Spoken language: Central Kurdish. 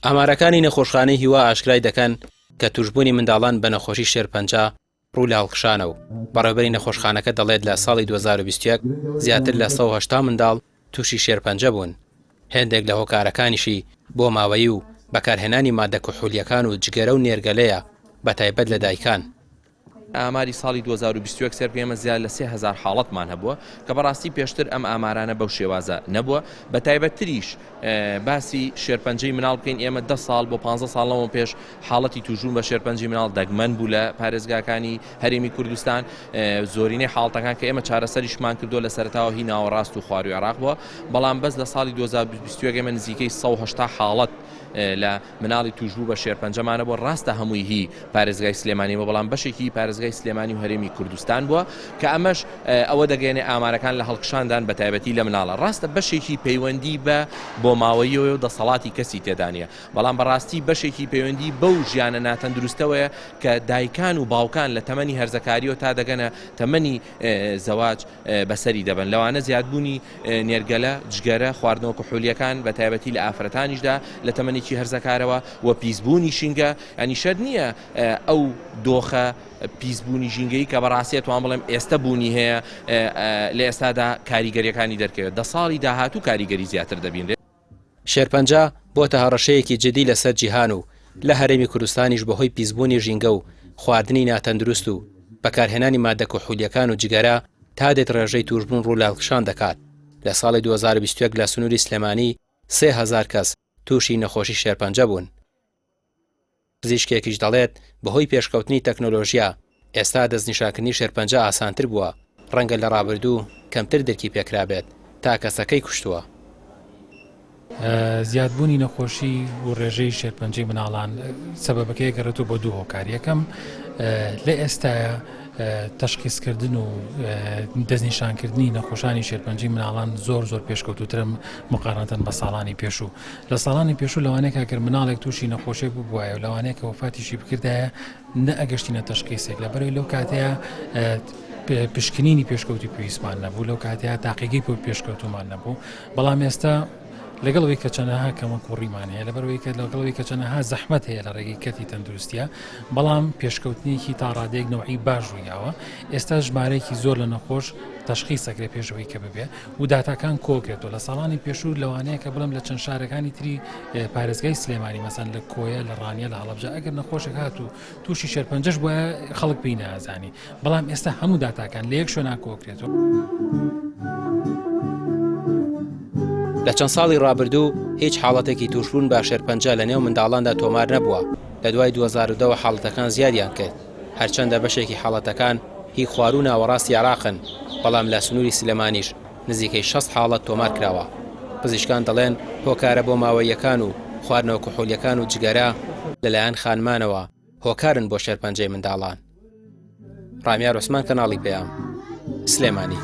ئامارەکانی نەخۆشخانەی هیوا ئاشکرای دەکەن کە تووشبوونی منداڵان بە نەخۆشی شێرپەنجە ڕوو لە هەڵکشانە و بەڕێوبەری نەخۆشخانەکە دەڵێت لە ساڵی 2021 زیاتر لە 180 منداڵ تووشی شێرپەنجە بوون، هێندێک لە هۆکارەکانیشی بۆماوەیی و بەکارهێنانی ماددە کحولییەکان و جگەرە و نێرگەلەیە بەتایبەت لە دایکان. ئاماری ساڵی 2021 سەیر بکەین ئێمە زیاد لە 3000 حاڵەتمان هەبووە کە بەڕاستی پێشتر ئەم ئامارانە بەو شێوازە نەبووە بە تایبەتتریش باسی شێرپەنجەی مناڵ بکەین ئێمە دە ساڵ بۆ 15 ساڵ لەمەوە پێش حاڵەتی تووشبوون بە شێرپەنجەی مناڵ دەگمەن بوو لە پارێزگاکانی هەرێمی کوردستان زۆرینەی حاڵەتەکان کە ئێمە چارەسەریشمان کردووە لە سەرەتاوە هی ناوەڕاست و خواروی عێراق بووە بەڵام بەس لە ساڵی 2021 ئێمە نزیکەی 180 حاڵەت لە مناڵی تووشبوو بە شێرپەنجەمانە بووە، ڕاستە هەمووی هی پارێزگای سلێمانی بووە، بەڵام بەشێکی هی پارێزگای سلێمانی و هەرێمی کوردستان بووە، کە ئەمەش ئەوە دەگەیەنێ ئامارەکان لە هەڵکشاندان بە تایبەتی لە مناڵە. ڕاستە بەشێکی پەیوەندی بە بۆماوەییەوەیە و دەسەڵاتی کەسی تێدا نییە، بەڵام بەڕاستی بەشێکی پەیوەندی بەو ژیانە ناتەندروستەوەیە کە دایکان و باوکان لە تەمەنی هەرزەکارییەوە تا دەگەنە تەمەنی زەواج بەسەری دەبەن، لەوانە زیادبوونی نێرگەلە، جگەرە، خواردنەوە کحولییەکان بە تایبەتی لە ئافرەتانیشدا لە تەمەنێکی هەرزەکارەوە و پیسبوونی ژینگە، یانی شەرت نییە ئەو دۆخە پیسبوونی ژینگەیی کە بەڕاستی ئەتوانم بڵێم ئێستە بوونی هەیە لە ئێستادا کاریگەرییەکانی دەرکەوێت، دە ساڵی داهاتوو کاریگەری زیاتر دەبینرێت. شێرپەنجە بۆتە هەڕەشەیەکی جدی لەسەر جیهان و لە هەرێمی کوردستانیش بەهۆی پیسبوونی ژینگە و خواردنی ناتەندروست و بەکارهێنانی ماددە کحولییەکان و جگەرە تا دێت ڕێژەی تووشبوون ڕوو لە هەڵکشان دەکات، لە ساڵی 2021 لە سنووری سلێمانی 3000 کەس تووشی نەخۆشی شێرپەنجە بوون. پزیشکێکیش دەڵێت، بەهۆی پێشکەوتنی تەکنۆلۆژیا، ئێستا دەستنیشانکردنی شێرپەنجە ئاسانتر بووە، ڕەنگە لە ڕابردوو کەمتر درکی پێکرابێت تا کەسەکەی کوشتووە. زیادبوونی نەخۆشی و ڕێژەی شێرپەنجەی مناڵان سەبەبەکەی ئەگەڕێتەوە بۆ دوو هۆکار، یەکەم لە ئێستایا تەشخیسکردن و دەستنیشانکردنی نەخۆشانی شێرپەنجەی مناڵان زۆر زۆر پێشکەوتووترە مقارنەتەن بە ساڵانی پێشوو. لە ساڵانی پێشوو لەوانەیە کە گەر مناڵێک تووشی نەخۆشیەک ببوایە و لەوانەیە کە وەفاتیشی بکردایە نەئەگەشتینە تەشخیسێک لەبەرئەوەی لەو کاتەیە پشکنینی پێشکەوتوی پێویستمان نەبوو لەو کاتەیە تاقیگەی پۆ پێشکەوتومان نەبوو بەڵام ئێستا لەگەڵ ئەوەی کە چەنەها کەمەکوڕیمان هەیە لەبەرەوەی کە لەگەڵەوەی کە چەنەها زەحمەت هەیە لە ڕێگەی کەرتی تەندروستیە بەڵام پێشکەوتنێکی تا ڕادەیەک نەوعی باش ڕوویاوە ئێستا ژمارەیەکی زۆر لە نەخۆش تەشخیس ئەکرێ پێشەوەی کە ببێ و داتاکان کۆکرێتەوە لە ساڵانی پێشوو لەوانەیە کە بڵێم لە چەند شارەکانی تری پارێزگای سلێمانی مەسەن لە کۆیە لە ڕانیە لە هەڵەبجە ئەگەر نەخۆشێک هات و تووشی شێرپەنجەش بووە خەڵک پێی نازانی بەڵام ئێستا هەموو داتاکان لە یەک شوێنا کۆکرێتەوە. لە چەند ساڵی ڕابردوو هیچ حاڵەتێکی تووشبوون بە شێرپەنجە لە نێو منداڵاندا تۆمار نەبووە، لە دوای 2010 ەوە حاڵەتەکان زیادیان کرد، هەرچەندە بەشێکی حاڵەتەکان هی خواروو و ناوەڕاستی عێراقن، بەڵام لە سنووری سلێمانیش نزیکەی 60 حاڵەت تۆمار کراوە. پزیشکان دەڵێن هۆکارە بۆماوەییەکان و خواردنەوە کحولییەکان و جگەرە لەلایەن خانمانەوە هۆکارن بۆ شێرپەنجەی منداڵان. ڕامیار عوسمان کەناڵی پەیام، سلێمانی.